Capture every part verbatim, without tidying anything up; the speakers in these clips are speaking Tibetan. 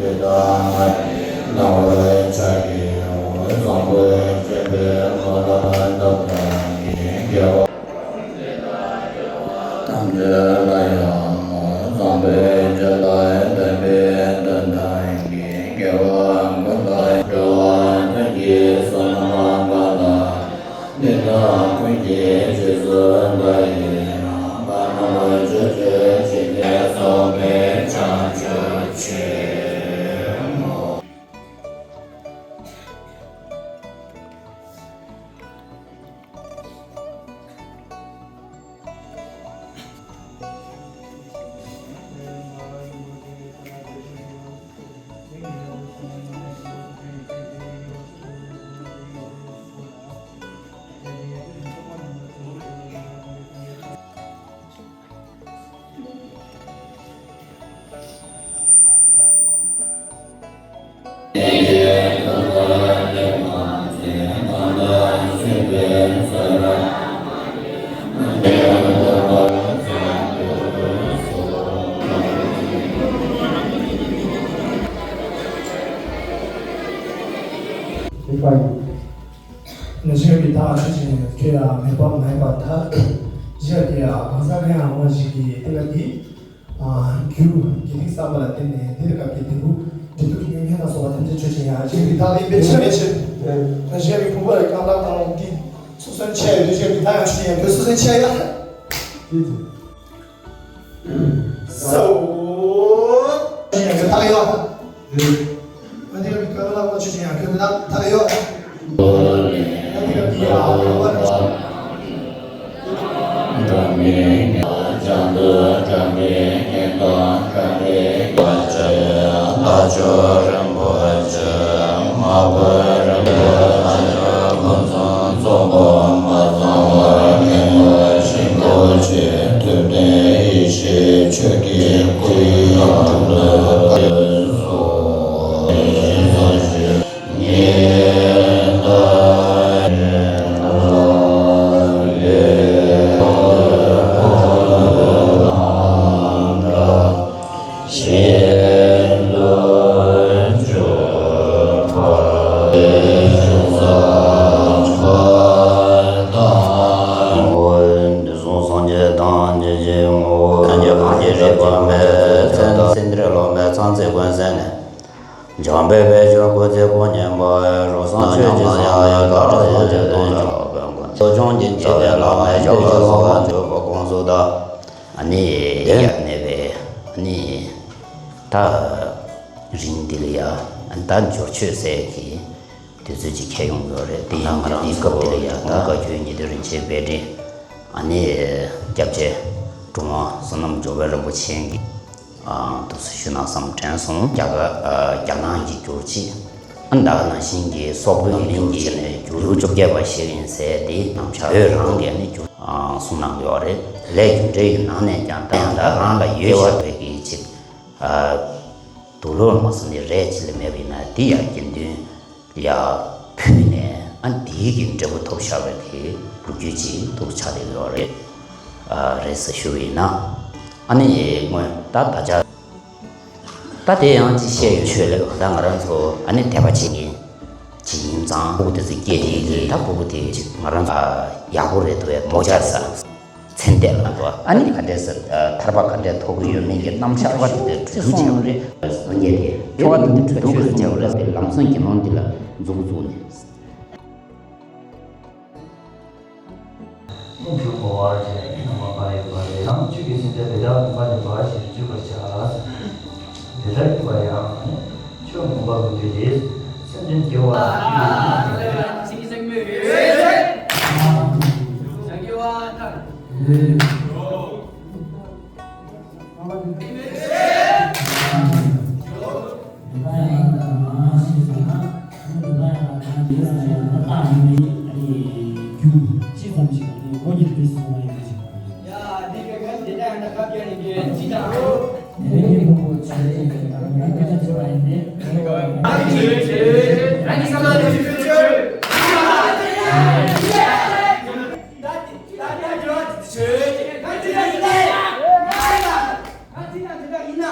འདི་དག་ང་ཡི་སྣང་བའི་ཆ་ཡིན་ནོ། བཟང་པོའི་སྤྱོད་པས་ང་ལ་བདག་དང་ཉིད་དགེ་བ་ཐམས་ཅད་ལ་ཡང་ངོ་། བཟང་པོའི་སྤྱོད་ལ་བརྟེན་པའི་དོན་དག་ཡིན། དགེ་བ་ཀུན་ལ་སྦྱོར་བ་དོན་གྱི་བསོད་ནམས་མངའ་ལ། འདི་དག་ཀུན་གྱི་རྗེས་སུ་བདག་ཡི་རང་། གང་རྣམས་སྤྱོད་བྱེད་ཇི་སྙེད་སོགས་པའི་བྱང་ཆུབ་ཆེན་མོ། ནས་ཞེས་པའི་དག་ཆོས་ཅན། ཁྱོད་ཡང་མེད་པ་མ་ཡིན་པར་ཐལ། ཞེས་པའི་གང་ཟག་གང་ཡང་འོང་བ་ཞིག་གིས་དེ་ལ་འདི། རྒྱུ་དགེ་སྡིག་བསགས་པ་ལ་བརྟེན་ནས་འདིར་སྐབས་ཀྱི་འབྲས་བུ་འབྲས་ཐོབ་ཀྱི་ཡོན་ཏན་དང་སོགས་པ་ཐམས་ཅད་ཆོས་ཅན་ཡང་ཞེས་པའི་དག་ཡིན་པའི་ཕྱིར་མེད་ཕྱིར། ཞེས་པའི་བུམ་པ་ལ་རྐང་ལག་དང་འདི་སོ་སོར་ཕྱེ་ཡོད་དུས་ཞེས་པའི་དག་ཡང་ཆོས་ཅན་ཡང་འདོད་སོ་སོར་ཕྱེ་ཡ། སོ། ཡང་དག་ཡོད། ཐུབ་བསྟན་ཡེ་ཤེས་ཆོས་ཀྱི་སྐུ་ཡི་ཡང་དུ་སོ། ཤིན་ཏུ་འཇུག་པ་ཡིན་ཙང་། དེ་གསུངས་སངས་རྒྱས་དང་ཉིད་ཀྱི་ངོ་བོ། སངས་རྒྱས་གང་ཞིག་རིག་པ་མེད། ཚེ་འདིར་ལོག་མེད་ཚང་ཚེ་ཀུན་ཟད་ནས། འཇམ་དཔལ་དཔལ་འབྱོར་སྐུ་ཚེ་ཁོ་ཉན་པ། རོ་སངས་ཆོས་ཀྱི་སངས་རྒྱས་གར་ལ་ཡོད་ཅེས་དོན་བྱ་བའི་མགོན། བློ་སྦྱོང་གི་འཇིག་པའི་བླ་མེད་ཆོས་ཀྱི་སློབ་པ་འཇུག་པ་ཀུན་གཟིགས་དང་། ཨ་ནི་དེ་ཡང་གནས་པའི་ཨ་ནི་ད་རིང་འདི་ལ་ཡ་ད་འབྱོར་ཆོས་ཟེར་གྱི་དུས་ཚོད་ཅིག་ཁྱེར་ཡོང་གི་ཡོད་རེད། དེ་ཡང་ང་རང་ཚོ་སྐབས་དེ་ལ་ཡ་ད་བཀའ་བརྒྱུད་ཉི་ཟླ་རིན་ཆེན་དཔལ་ལྡན། ཨ་ནི་སྐྱབས་རྗེ་གྲུབ་དབང་བསོད་ནམས་འབྱོར་དཔལ་རིན་པོ་ཆེ་གིས་ཨ་འདུག་སེ་ཞུས་གནང་བསམ་དྲན་སོང་། རྒྱ་གར་ཨ་རྒྱ་ནག་གི་བསྒྱུར་བྱེད་ཨ་ད་ག་ནང་བཞིན་གྱི་སོག་པོའི་གི་བསྒྱུར་བྱེད་ནས་བསྒྱུར་བཅོ་བརྒྱད་པ་ཞིག་ཡིན་ཟེར་ཏེ་ནང་བཞིན་བོད་རང་གིས་ནི་བསྒྱུར་ཨ་གསུངས་གནང་གི་ཡོད་རེད། དེ་ལས་རྒྱུ་འབྲས་ཀྱི་ནང་ནས་ཀྱང་ད་ཡང་ད་རང་ལ་ཡོད་བཞག་པའི་གི་ཅིག་ཨ་དུག་ལོག་མ་སོང་ནི་རས་ཅིག་ལས་མེད་པ་ཡིན་ན་དེ་ཡང་དགེ་འདུན་ལ་ཕུལ་ནས་ཨ་འདིའི་གི་འབྲས་བུ་ཐོབ་བཞག་པའི་གི་ལོ་རྒྱུས་ཅིག་ཏུ་ཆགས་བསྡད་ཡོད་རེད། ཨ་རེད་ཟེར་ཞུ་བ་ཡིན་ན། ཨ་ནི་སྔོན་ད་ད་ཆ་ད་དེ་ཡང་ཅིག་བཤད་ཡོད། ཆོས་ལས་ད་ང་རང་ཚོ་ཨ་ནི་དད་པ་བྱེད་མཁན་ཅིག་ཡིན་ཙང་སྤུ་གུ་དེ་ཚོ་སྐྱེས་དེ་གི་ད་སྤུ་གུ་དེ་ཅིག་ང་རང་ཚོ་ཡག་པོ་རེད་འདུག་བས་མོ་ཆ་ས། ཚེ་འདས་ལ་འགྲོ་བ་ཨ་ནི་ག་འདྲས་ཟེར། ཐར་པ་ག་འདྲས་ཐོབ་ཀྱི་ཡོད་མེད་ཀྱི་རྣམ་གཞག་ཅིག་དེ་སྒྲུབ་བྱས་པ་རེད། སངས་རྒྱས་དེ་ཆོ་ག་འདི་འདྲ་སྒྲུབ་དགོས་བྱས་པ་རེད། ལམ་སང་དགེ་སློང་འདི་ལ་མཛུབ་བཙུགས་ནས། ཀུན་གྱི་འཁོར་བར་བཅས་ནམ་མཁའ་ཡོད་པ་ལས་ཡང་ཆོས་ཀྱི་སེམས་ཅན་དེ་དག་ནམ་མཁའ་ལས་འབར་ཞིང་རྒྱུ་བར་བྱ། དེ་ལྟར་ཡིན་པ་ཡང་ཆོས་མངོན་པར་འདུས་ཏེ་སེམས་ཅན་དགེ་བ་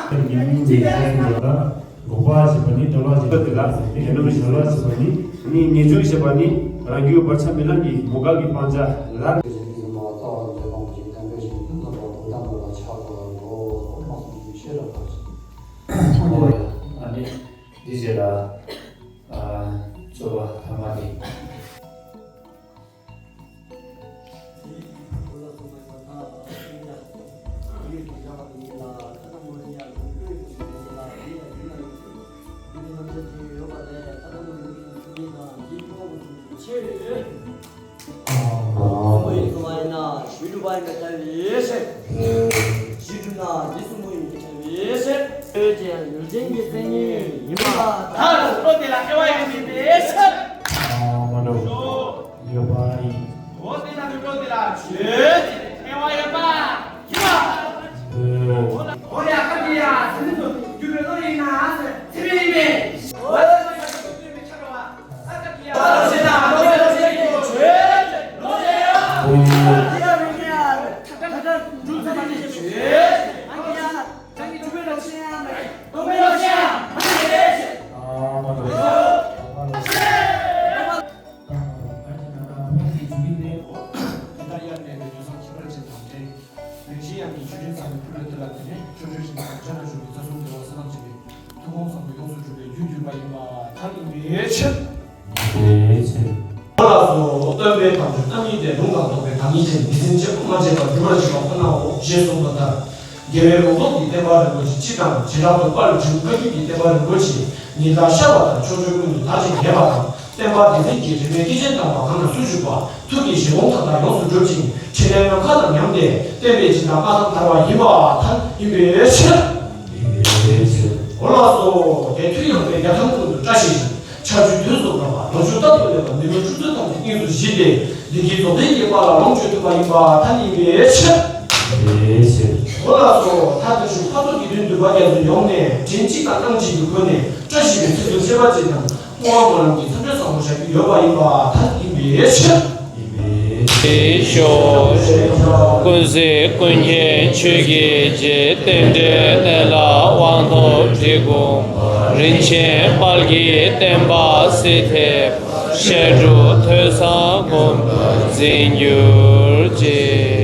ཉམས་མྱོང་གི་ཁ་སང་ལ་འགོག་པ་ཞེས་པ་ནི་འབྲེལ་བ་ཞེས་པ་དེ་ལ་ཟེར་ཏེ། ཉམས་མྱོང་གི་འབྲེལ་བ་ཞེས་པ་ནི་ནི་ངེས་འབྱུང་ཞེས་པ་ནི་རང་རྒྱུད་བར་ཆད་མེད་ལམ་གྱི་མུ་གེ་གི་སྤང་བྱ་ལ། འདི་རྗེས་ལ་རྩོད་པ་ཐ་མ་དེ། ཡོད་པ་ཡིན། འོ་དེ་ན་བུ་ལོ་དེ་ལ་ཆོས་ཀྱི་ཕན་བ་ཡོད་པ་ཡིན་པ། འོ་ཡ་ཁ་ཅིག་ཡ་སེམས་ཚོ་རྒྱུ་བའི་བློ་ཡིན་ན་ཚེ་རིང་ཡིན་པས། འོ་ཡ་ཁ་ཅིག་ཡ་སེམས་ཚོ་རྒྱུ་བའི་ཆ་རོ་བ་ས་ཁ་ཅིག་ཡ་བློ་ཞེ་ན་བློ་ཡ་བློ་ཞེ་ཡིན་ཆོས་ལོ་ཞེ་ཡ། འོ་ཡ་རིང་ཡ་ཁ་ཁ་འགྲུབ་ཚ་མ་ནི་ཆོས་ཨ་ཁ་ཡ་ཁ་ཅིག་རྒྱུ་བའི་བློ་ཞེ་ཡ་མ་ནི་སྟོང་པའི་བློ་ཞེ་ཡ་མ་ནི་ལས་ཞེ། ཨ་མ་ནི་ལས་ཞེ། དེ་ལྟར་དབྱར་གནས་པའི་ཉོ་ཚོང་ཁྱད་པར་ཅན་དང་འབྲེལ། རིན་ཆེན་གཡང་གི་མཆོད་སྤྲིན་ཚང་བའི་ཕུལ་བའི་དེ་ལ་བརྟེན་ནས་ཆོ་འཕྲུལ་ཞིང་བྱང་ཆ་ལ་བཞུགས་པའི་རྩ་གསུམ་རྒྱལ་བ་སྲས་དང་བཅས་པའི་ཐུགས་དགོངས་བཟང་པོ་ཡོངས་སུ་འགྲུབ་པའི་རྒྱུར་གྱུར་པ་ཡིན་པར་ཐལ། ཡིན་པའི་ཕྱིར། ཡིན་པའི་ཕྱིར། འོ་ལགས་སོ། སྟོན་པའི་དམ་ཆོས་རྣམ་གཉིས་ཏེ། ལུང་དང་རྟོགས་པའི་བདག་ཉིད་ཅན། སྡེ་ཚན་བཅད་པོ་མ་བྱས་པར་སྒྲུབ་པར་བྱེད་པ་ཁོ་ནའོ་ཞེས་གསུངས་པ་ལྟར། རྒྱལ་བའི་ལུང་རྟོགས་ཀྱི་བསྟན་པ་རིན་པོ་ཆེ་སྤྱི་དང་། བྱེ་བྲག་ཏུ་དཔལ་འབྱུང་བཀའ་བརྒྱུད་ཀྱི་བསྟན་པ་རིན་པོ་ཆེ་ཉི་ཟླ་ཤར་བ་ལྟར་ཕྱོགས་བཅུའི་ཀུན་ཏུ་དར་ཞིང་རྒྱས་པ་དང་། བསྟན་པ་སྡེ་ཚན་གྱི་རིམ་པའི་སྐྱེས་ཆེན་དམ་པ་གང་ལ་སུ་བཞུགས་པ་ཐུགས་ཀྱི་བཞེད་དགོངས་མཐའ་དག་ཡོངས་སུ་འགྲུབ་ཅིང་། ཕྲིན་ལས་ནམ་མཁའ་དང་མཉམ་སྟེ་བསྟན་པའི་སྦྱིན་བདག་མངའ་ཐང་དར་བ་ཡིན་པར་ཐལ། ཡིན་པའི་ཕྱིར། ཡིན་པའི་ཕྱིར། འོ་ལགས་སོ། དེ་མཐུ་ཡངས་པའི་རྒྱ་ཐམ་ཀུན་ཏུ་བཀྲ་ཤིས་ཤིང་། ཆར་ཆུ་དུས་སུ་འབབ་པ་ལོ་ཕྱུགས་རྟག་ཏུ་སླེབས་པ་མི་ལོ་ཆུ་ཚོད་ཐམས་ཅད་དབྱིངས་སུ་བཞི་སྟེ། བདེ་སྐྱིད་རྫོགས་ལྡན་གྱི་དཔལ་ལ་ལོངས་སྤྱོད་ཐུབ་པ་ཡིན་པར་ཐལ། ཡིན་པའི་ཕྱིར། ཡིན་པའི་ཕྱིར། འོ་ལགས་སོ། མཐའ་དེར་བཞུགས་འཕགས་ཚོགས་དགེ་འདུན་འདུས་པ་རྒྱ་མཚོ་ཡོངས་ནས་མགྲིན་གཅིག་དང་རྐང་གཅིག་ཏུ་བསྐུལ་ནས་བཀྲ་ཤིས་པའི་ཚིག་འདི་བཤད་པ་ཅིག་དང་། ལྷུང་བ་སྨོན་ལམ་གྱི་མཚམས་སྦྱོར་བཟང་པོ་བཞག་རྒྱུ་ཡོད་པ་ཡིན་པར་ཐལ། ཡིན་པའི་ཕྱིར། ཡིན་པའི་ཕྱིར། ཀུན་གཟིགས་ཀུན་མཁྱེན་ཆོས་ཀྱི་རྗེ། རྟེན་འབྲེལ་གནས་ལ་དབང་ཐོབ་འབྲི་གུང་པ། རིན་ཆེན་དཔལ་གྱི་བསྟན་པ་སྲིད་མཐའི་བར། བཤད་སྒྲུབ་ཐོས་བསམ་སྒོམ་པས་འཛིན་གྱུར་ཅིག།